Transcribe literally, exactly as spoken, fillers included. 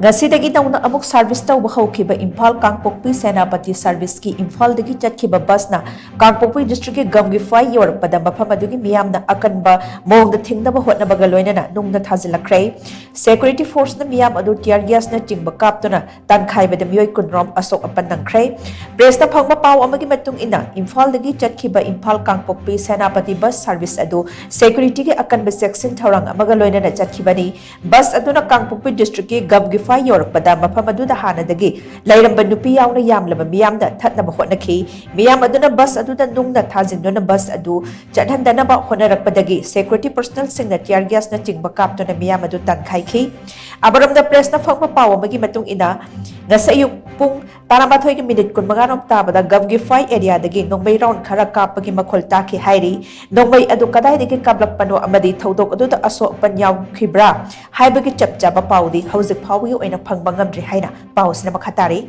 ꯉꯁꯤꯗꯒꯤ ꯅꯧꯅ ꯑꯃꯨꯛ ꯁꯥꯔꯚꯤꯁ ꯇꯧꯕ ꯍꯧꯈꯤꯕ ꯏꯝꯐꯥꯜ ꯀꯥꯡꯄꯣꯛꯄꯤ ꯁꯦꯅꯥꯄꯇꯤ ꯁꯥꯔꯚꯤꯁꯀꯤ ꯏꯝꯐꯥꯜꯗꯒꯤ ꯆꯠꯈꯤꯕ ꯕꯁꯅ ꯀꯥꯡꯄꯣꯛꯄꯤ ꯗꯤꯁꯇ꯭ꯔꯤꯛꯀꯤ ꯒꯝꯒꯤꯐꯥꯏ ꯌꯧꯔꯛꯄꯗ ꯃꯐꯝ ꯑꯗꯨꯒꯤ ꯃꯤꯌꯥꯝꯅ ꯑꯀꯟꯕ ꯃꯑꯣꯡꯗ ꯊꯤꯡꯅꯕ ꯍꯣꯠꯅꯕꯒ ꯂꯣꯏꯅꯅ ꯅꯨꯡꯗ ꯊꯥꯖꯤꯜꯂꯛꯈ꯭ꯔꯦ꯫ ꯁꯦꯀ꯭ꯌꯨꯔꯤꯇꯤ ꯐꯣꯔꯁꯅ ꯃꯤꯌꯥꯝ ꯑꯗꯨ ꯇꯤꯌꯥꯔ ꯒ꯭ꯌꯥꯁꯅꯆꯤꯡꯕ ꯀꯥꯞꯇꯨꯅ ꯇꯥꯟꯈꯥꯏꯕꯗ ꯃꯤꯑꯣꯏ ꯀꯨꯟꯔꯣꯝ ꯑꯁꯣꯛ ꯑꯄꯟ ꯅꯪꯈ꯭ꯔꯦ꯫ ꯄ꯭ꯔꯦꯁꯇ ꯐꯪꯕ ꯄꯥꯎ ꯑꯃꯒꯤ ꯃꯇꯨꯡ ꯏꯟꯅ, ꯏꯝꯐꯥꯜꯗꯒꯤ ꯆꯠꯈꯤꯕ ꯏꯝꯐꯥꯜ ꯀꯥꯡꯄꯣꯛꯄꯤ ꯁꯦꯅꯥꯄꯇꯤ ꯕꯁ ꯁꯥꯔꯚꯤꯁ ꯑꯗꯨ ꯁꯦꯀ꯭ꯌꯨꯔꯤꯇꯤꯒꯤ ꯑꯀꯟꯕ ꯆꯦꯛꯁꯤꯟ ꯊꯧꯔꯥꯡ ꯑꯃꯒ ꯂꯣꯏꯅꯅ ꯆꯠꯈꯤꯕꯅꯤ꯫ ꯕꯁ ꯑꯗꯨꯅ ꯀꯥꯡꯄꯣꯛꯄꯤ ꯗꯤꯁꯇ꯭ꯔꯤꯛꯀꯤ ꯒꯝꯒꯤꯐꯥꯏ ꯌꯧꯔꯛꯄꯗ ꯃꯐꯝ ꯑꯗꯨꯗ ꯍꯥꯟꯅꯗꯒꯤ ꯂꯩꯔꯝꯕ ꯅꯨꯄꯤ ꯌꯥꯎꯅ ꯌꯥꯝꯂꯕ ꯃꯤꯌꯥꯝꯗ ꯊꯠꯅꯕ ꯍꯣꯠꯅꯈꯤ꯫ ꯃꯤꯌꯥꯝ ꯑꯗꯨꯅ ꯕꯁ ꯑꯗꯨꯗ ꯅꯨꯡꯅ ꯊꯥꯖꯤꯟꯗꯨꯅ ꯕꯁ ꯑꯗꯨ ꯆꯠꯍꯟꯗꯅꯕ ꯍꯣꯠꯅꯔꯛꯄꯗꯒꯤ ꯁꯦꯀ꯭ꯌꯨꯔꯤꯇꯤ ꯄꯔꯁꯅꯦꯜꯁꯤꯡꯅ ꯇꯤꯌꯥꯔ ꯒ꯭ꯌꯥꯁꯅꯆꯤꯡꯕ ꯀꯥꯞꯇꯨꯅ ꯃꯤꯌꯥꯝ ꯑꯗꯨ ꯇꯥꯟꯈꯥꯏꯈꯤ꯫ ꯑꯃꯔꯣꯝꯗ, ꯄ꯭ꯔꯦꯁꯅ ꯐꯪꯕ ꯄꯥꯎ ꯑꯃꯒꯤ ꯃꯇꯨꯡ ꯏꯟꯅ, ꯉꯁꯤ ꯑꯌꯨꯛ ꯄꯨꯡ ꯇꯔꯥꯃꯥꯊꯣꯏꯒꯤ ꯃꯤꯅꯤꯠ ꯀꯨꯟꯃꯉꯥꯔꯣꯝ ꯇꯥꯕꯗ ꯒꯝꯒꯤꯐꯥꯏ ꯑꯦꯔꯤꯌꯥꯗꯒꯤ ꯅꯣꯡꯃꯩ ꯔꯥꯎꯟ ꯈꯔ ꯀꯥꯞꯄꯒꯤ ꯃꯈꯣꯜ ꯇꯥꯈꯤ ꯍꯥꯏꯔꯤ꯫ ꯅꯣꯡꯃꯩ ꯑꯗꯨ ꯀꯗꯥꯏꯗꯒꯤ ꯀꯥꯞꯂꯛꯄꯅꯣ ꯑꯃꯗꯤ ꯊꯧꯗꯣꯛ ꯑꯗꯨꯗ ꯑꯁꯣꯛ ꯑꯄꯟ ꯌꯥꯎꯈꯤꯕ꯭ꯔꯥ ꯍꯥꯏꯕꯒꯤ ꯆꯞ ꯆꯥꯕ ꯄꯥꯎꯗꯤ ꯍꯧꯖꯤꯛ ꯐꯥꯎꯕꯒꯤ ꯑꯣꯏꯅ ꯐꯪꯕ ꯉꯝꯗ꯭ꯔꯤ ꯍꯥꯏꯅ ꯄꯥꯎꯁꯤꯅ ꯃꯈꯥ ꯇꯥꯔꯤ꯫